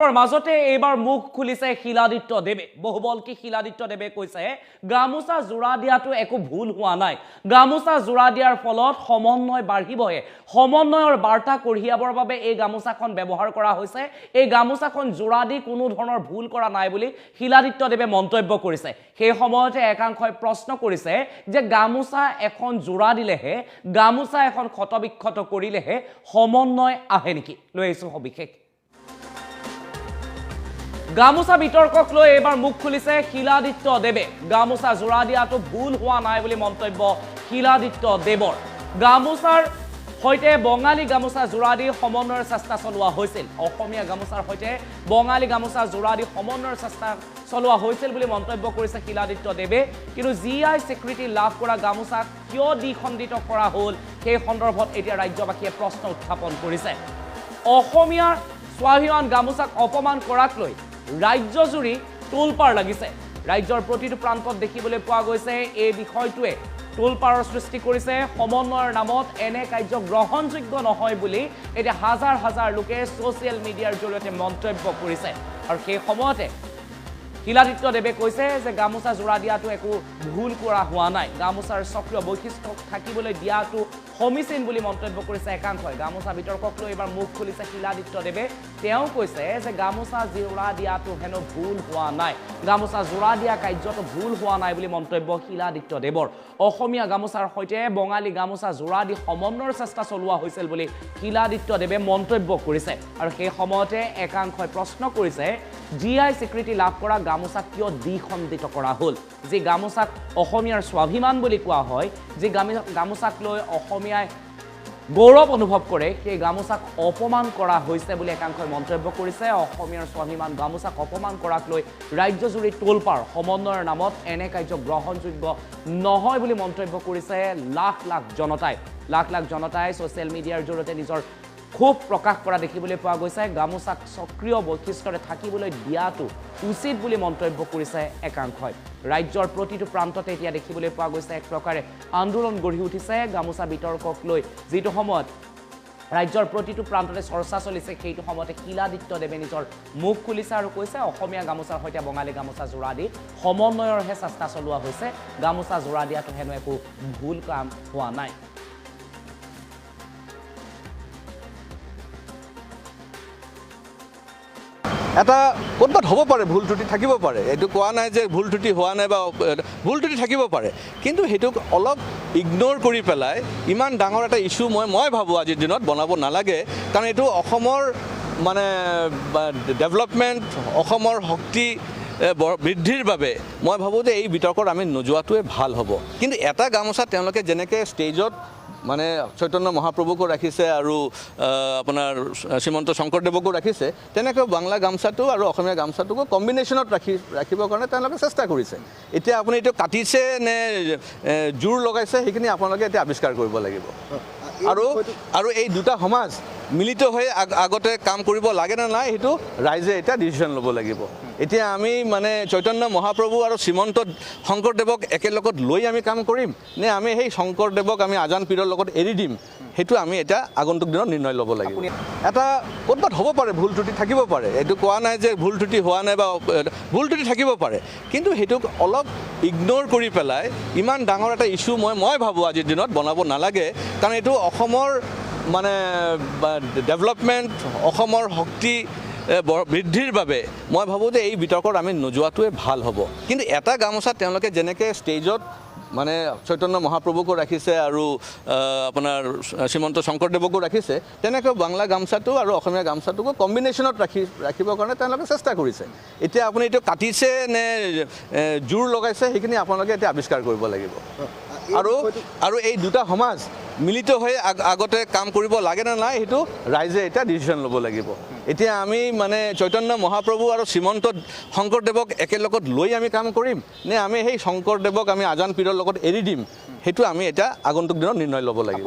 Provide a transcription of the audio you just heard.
মাজতে এইবাৰ মুখ খুলিছে শিলাদিত্য দেৱে। বহুবল্কী শিলাদিত্য দেৱে কৈছে গামোচা জোৰা দিয়াটো একো ভুল হোৱা নাই। গামোচা জোৰা দিয়াৰ ফলত সমন্বয় বাঢ়িবহে। সমন্বয়ৰ বাৰ্তা কঢ়িয়াবৰ বাবে এই গামোচাখন ব্যৱহাৰ কৰা হৈছে। এই গামোচাখন জোৰা দি কোনো ধৰণৰ ভুল কৰা নাই বুলি শিলাদিত্য দেৱে মন্তব্য কৰিছে। সেই সময়তে একাংশই প্ৰশ্ন কৰিছে যে গামোচা এখন জোৰা দিলেহে, গামোচা এখন ক্ষতবিক্ষত কৰিলেহে সমন্বয় আহে নেকি? লৈ আহিছো সবিশেষ। গামোচা বিতৰ্কক লৈ এইবাৰ মুখ খুলিছে শিলাদিত্য দেৱে। গামোচা জোৰা দিয়াটো ভুল হোৱা নাই বুলি মন্তব্য শিলাদিত্য দেৱৰ। গামোচাৰ সৈতে বঙালী গামোচা জোৰা দি সমন্বয়ৰ চেষ্টা চলোৱা হৈছিল। অসমীয়া গামোচাৰ সৈতে বঙালী গামোচা জোৰা দি সমন্বয়ৰ চেষ্টা চলোৱা হৈছিল বুলি মন্তব্য কৰিছে শিলাদিত্য দেৱে। কিন্তু জি I স্বীকৃতি লাভ কৰা গামোচাক কিয় দ্বিখণ্ডিত কৰা হ'ল সেই সন্দৰ্ভত এতিয়া ৰাজ্যবাসীয়ে প্ৰশ্ন উত্থাপন কৰিছে। অসমীয়াৰ স্বাভিমান গামোচাক অপমান কৰাক লৈ ৰাজ্যজুৰি তোলপাৰ লাগিছে। ৰাজ্যৰ প্ৰতিটো প্ৰান্তত দেখিবলৈ পোৱা গৈছে এই বিষয়টোৱে তোলপাৰৰ সৃষ্টি কৰিছে। সমন্বয়ৰ নামত এনে কাৰ্য গ্ৰহণযোগ্য নহয় বুলি এতিয়া হাজাৰ হাজাৰ লোকে ছ'চিয়েল মিডিয়াৰ জৰিয়তে মন্তব্য কৰিছে। আৰু সেই সময়তে শিলাদিত্য দেৱে কৈছে যে গামোচা জোৰা দিয়াটো একো ভুল কৰা হোৱা নাই, গামোচাৰ সক্ৰিয় বৈশিষ্ট্য থাকিবলৈ দিয়াটো সমীচীন বুলি মন্তব্য কৰিছে একাংশই। গামোচা বিতৰ্কক লৈ এইবাৰ মুখ খুলিছে শিলাদিত্য দেৱে। তেওঁ কৈছে যে গামোচা জোৰা দিয়াটো হেনো ভুল হোৱা নাই, গামোচা জোৰা দিয়া কাৰ্যটো ভুল হোৱা নাই বুলি মন্তব্য শিলাদিত্য দেৱৰ। অসমীয়া গামোচাৰ সৈতে বঙালী গামোচা জোৰা দি সমন্বয়ৰ চেষ্টা চলোৱা হৈছিল বুলি শিলাদিত্য দেৱে মন্তব্য কৰিছে। আৰু সেই সময়তে একাংশই প্ৰশ্ন কৰিছে জি I স্বীকৃতি লাভ কৰা গামোচাক কিয় দ্বিখণ্ডিত কৰা হ'ল? যি গামোচাক অসমীয়াৰ স্বাভিমান বুলি কোৱা হয়, যি গামোচাক লৈ অসমীয়াই গৌৰৱ অনুভৱ কৰে, সেই গামোচাক অপমান কৰা হৈছে বুলি একাংশই মন্তব্য কৰিছে। অসমীয়াৰ স্বাভিমান গামোচাক অপমান কৰাক লৈ ৰাজ্যজুৰি তোলপাৰ। সমন্বয়ৰ নামত এনে কাৰ্য গ্ৰহণযোগ্য নহয় বুলি মন্তব্য কৰিছে লাখ লাখ জনতাই। লাখ লাখ জনতাই ছ'চিয়েল মিডিয়াৰ জৰিয়তে নিজৰ ক্ষোভ প্ৰকাশ কৰা দেখিবলৈ পোৱা গৈছে। গামোচাক সক্ৰিয় বৈশিষ্ট্যৰে থাকিবলৈ দিয়াটো উচিত বুলি মন্তব্য কৰিছে একাংশই। ৰাজ্যৰ প্ৰতিটো প্ৰান্ততে এতিয়া দেখিবলৈ পোৱা গৈছে এক প্ৰকাৰে আন্দোলন গঢ়ি উঠিছে গামোচা বিতৰ্কক লৈ। যিটো সময়ত ৰাজ্যৰ প্ৰতিটো প্ৰান্ততে চৰ্চা চলিছে সেইটো সময়তে শিলাদিত্য দেৱে নিজৰ মুখ খুলিছে আৰু কৈছে অসমীয়া গামোচাৰ সৈতে বঙালী গামোচা জোৰা দি সমন্বয়ৰহে চেষ্টা চলোৱা হৈছে, গামোচা জোৰা দিয়াটো হেনো একো ভুল কাম হোৱা নাই। এটা ক'ৰবাত হ'ব পাৰে, ভুল ত্ৰুটি থাকিব পাৰে, এইটো কোৱা নাই যে ভুল ত্ৰুটি হোৱা নাই বা ভুল ত্ৰুটি থাকিব পাৰে, কিন্তু সেইটোক অলপ ইগন'ৰ কৰি পেলাই ইমান ডাঙৰ এটা ইছ্যু মই ভাবোঁ আজিৰ দিনত বনাব নালাগে। কাৰণ এইটো অসমৰ মানে ডেভেলপমেণ্ট, অসমৰ শক্তি বৃদ্ধিৰ বাবে মই ভাবোঁ যে এই বিতৰ্কত আমি নোযোৱাটোৱে ভাল হ'ব। কিন্তু এটা গামোচা তেওঁলোকে যেনেকৈ ষ্টেজত মানে চৈতন্য মহাপ্ৰভুকো ৰাখিছে আৰু আপোনাৰ শ্ৰীমন্ত শংকৰদেৱকো ৰাখিছে, তেনেকৈ বাংলা গামোচাটো আৰু অসমীয়া গামোচাটোকো কম্বিনেশ্যনত ৰাখিবৰ কাৰণে তেওঁলোকে চেষ্টা কৰিছে। এতিয়া আপুনি এইটো কাটিছে নে জোৰ লগাইছে সেইখিনি আপোনালোকে এতিয়া আৱিষ্কাৰ কৰিব লাগিব। আৰু আৰু এই দুটা সমাজ মিলিত হৈ আগতে কাম কৰিব লাগে নে নাই সেইটো ৰাইজে এতিয়া ডিচিশ্যন ল'ব লাগিব। এতিয়া আমি মানে চৈতন্য মহাপ্ৰভু আৰু শ্ৰীমন্ত শংকৰদেৱক একেলগত লৈ আমি কাম কৰিম নে আমি সেই শংকৰদেৱক আমি আজান পীৰৰ লগত এৰি দিম, সেইটো আমি এতিয়া আগন্তুক দিনত নিৰ্ণয় ল'ব লাগিব। এটা ক'ৰবাত হ'ব পাৰে, ভুল ত্ৰুটি থাকিব পাৰে, এইটো কোৱা নাই যে ভুল ত্ৰুটি হোৱা নাই বা ভুল ত্ৰুটি থাকিব পাৰে, কিন্তু সেইটোক অলপ ইগন'ৰ কৰি পেলাই ইমান ডাঙৰ এটা ইছ্যু মই ভাবোঁ আজিৰ দিনত বনাব নালাগে। কাৰণ এইটো অসমৰ মানে ডেভেলপমেণ্ট, অসমৰ শক্তি বৃদ্ধিৰ বাবে মই ভাবোঁ যে এই বিতৰ্কত আমি নোযোৱাটোৱে ভাল হ'ব। কিন্তু এটা গামোচা তেওঁলোকে যেনেকৈ ষ্টেজত মানে চৈতন্য মহাপ্ৰভুকো ৰাখিছে আৰু আপোনাৰ শ্ৰীমন্ত শংকৰদেৱকো ৰাখিছে, তেনেকৈ বাংলা গামোচাটো আৰু অসমীয়া গামোচাটোকো কম্বিনেশ্যনত ৰাখিবৰ কাৰণে তেওঁলোকে চেষ্টা কৰিছে। এতিয়া আপুনি এইটো কাটিছে নে জোৰ লগাইছে সেইখিনি আপোনালোকে এতিয়া আৱিষ্কাৰ কৰিব লাগিব। আৰু আৰু এই দুটা সমাজ মিলিত হৈ আগতে কাম কৰিব লাগে নে নাই সেইটো ৰাইজে এতিয়া ডিচিশ্যন ল'ব লাগিব। এতিয়া আমি মানে চৈতন্য মহাপ্ৰভু আৰু শ্ৰীমন্ত শংকৰদেৱক একেলগত লৈ আমি কাম কৰিম নে আমি সেই শংকৰদেৱক আমি আজান পীৰৰ লগত এৰি দিম, সেইটো আমি এতিয়া আগন্তুক দিনত নিৰ্ণয় ল'ব লাগিব।